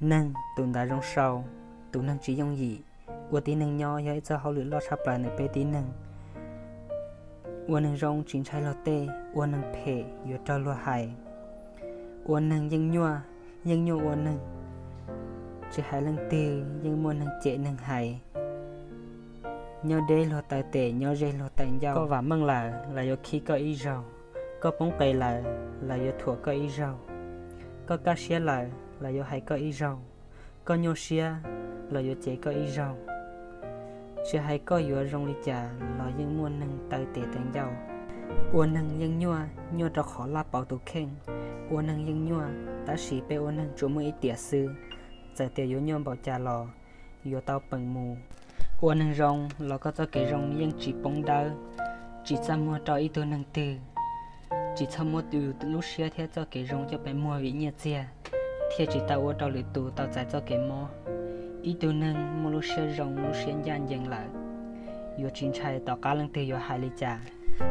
Neeg tus ntawd zoo sau, tus neeg tsis yooj yim. Ua tib neeg nyob yog ib txoj hauj lwm loj tshaj plaws ntawm peb tib neeg. Ua neeg zoo tsis ntshai luag tej, ua neeg phem yuav raug luag hais. Ua neeg yeej nyuaj, yeej nyuaj ua neeg, tsis hais leej twg yeej muaj neeg cem neeg hais. Nyob deb luag taw tes, nyob ze luag taw ncauj. Koj vam meej lawm, lawv yuav khib koj ib zaug. Koj poob qes lawm, lawv yuav thuam koj ib zaug. Koj kaj siab lawm, lawv yuav hais koj ib zaug. Koj nyuaj siab, lawv yuav cem koj ib zaug. Tsis hais koj yuav zoo li cas los yeej muaj neeg taw tes taw ncauj. Ua neeg yeej nyuaj, nyuaj rau qhov laj pauv tus kheej. Ua neeg yeej nyuaj, tab sis peb ua neeg tsuas muaj ib tiam xwb. Txawm tias yuav nyuaj npaum cas los yuav tau peem mus. Ua neeg zoo los koj txoj kev zoo yeej tsis poob dawb, tsis txaj muag rau ib tug neeg twg. Tsis txhob muab yus lub siab thiab txoj kev zoo coj pes muag vim nyiaj txiag, thiaj tsis tau ua rau lwm tus tau txais txoj kev mob. Ib tug neeg muaj lub siab zoo, lub siab ncaj ncees lawm, yuav tsis ntshai tom qab leej twg yuav hais li cas.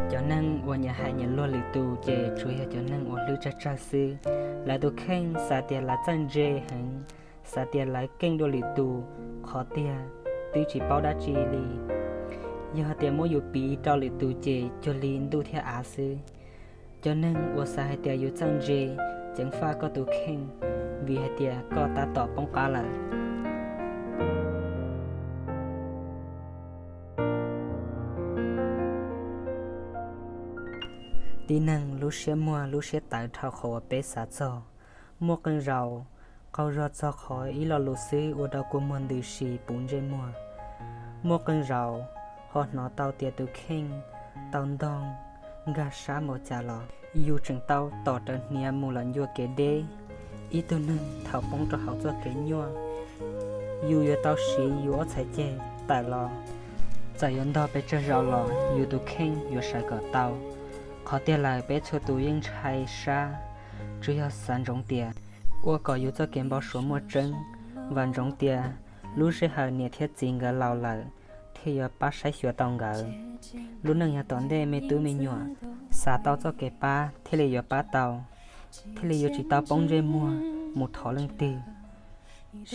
Cov neeg uas nyiam hais nyiam luag lwm tus ces tsuas yog cov neeg uas hlwb tsawg tsawg xwb. Lawv tus kheej xav tias lawv txawj ntse heev, xav tias lawv keej dua lwm tus, qhov tiag twb tsis paub dab tsi li. Yog hais tias muab yus piv rau lwm tus ces cuag li ntuj thiab av xwb. Cov neeg uas xav hais tias yus txawj ntse, ceev faj koj tus kheej, vim hais tias koj tab tom poob qab lawm. Tib neeg lub siab muag lub siab tawv dhau qhov uas peb xav txog. Muaj qee zaus, qaug zog txog qhov ib lo lus xwb ua rau kua muag ntws si puv ntsej muag. Muaj qee zaus, ho hnov tau tias tus kheej tau ntog nkag sab npaum cas los yus tseem tau tom rawv hniav mus lawm ncua kev deb. Ib tug neeg thaum poob rau hauv txoj kev nyuaj, yus yuav tau siv yus ob txhais ceg tawm los. Txawm yuav ntog pes tsawg zaus los yus tus kheej yuav sawv kom tau. Qhov tiag lawm peb txhua tus yeej ntshai sab, tsuas yog xav ntsoov tias ua kom yus txoj kev npau suav muaj tseeb, vam ntsoov tias lub sij hawm niam thiab txiv nkawd laus lawm thiaj yuav pab saib xyuas tau nkawd. Lub neej yav tom ntej me tub me nyuam, xav tau txoj kev pab thiaj li yuav pab tau, thiaj li yuav tsis tau poob ntsej muag mus thov leej twg.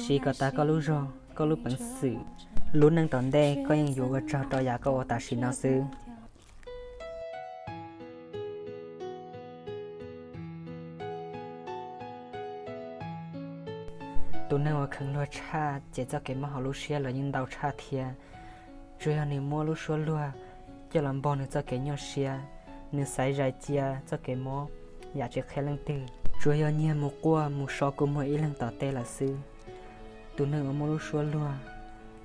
Siv kom tas koj lub zog, koj lub peev xwm. Lub neej tom ntej koj yeej yuav ua tsaug rau yam koj ua tam sim no xwb. Tus neeg uas kheev luag tshaj ces txoj kev mob hauv lub siab los yeej ntau tshaj thiab. Tsuas yog nws muab lub suab luag coj los npog nws txoj kev nyuaj siab, nws xaiv zais cia txoj kev mob yam tsis qhia leej twg. Tsuas yog nyiag mus quaj mus so kua muag ib leeg tom tej lawm xwb. Tus neeg uas muab lub suab luag,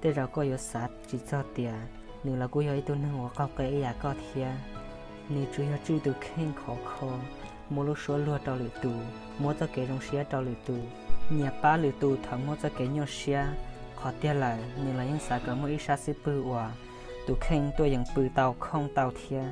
tej zaum koj yuav xav tsis txog tias nws los kuj yog ib tug neeg uas qaug qe ib yam koj thiab. Nws tsuas yog tswj tus kheej khov kho, muab lub suab luag rau lwm tus, muab txoj kev zoo siab rau lwm tus, nyiam pab lwm tus thaum muaj txoj kev nyuaj siab. Qhov tiag lawm nws los yeej xav kom muaj ib sab xub pwg uas tus kheej tuaj yeem pw tau khooj tau thiab.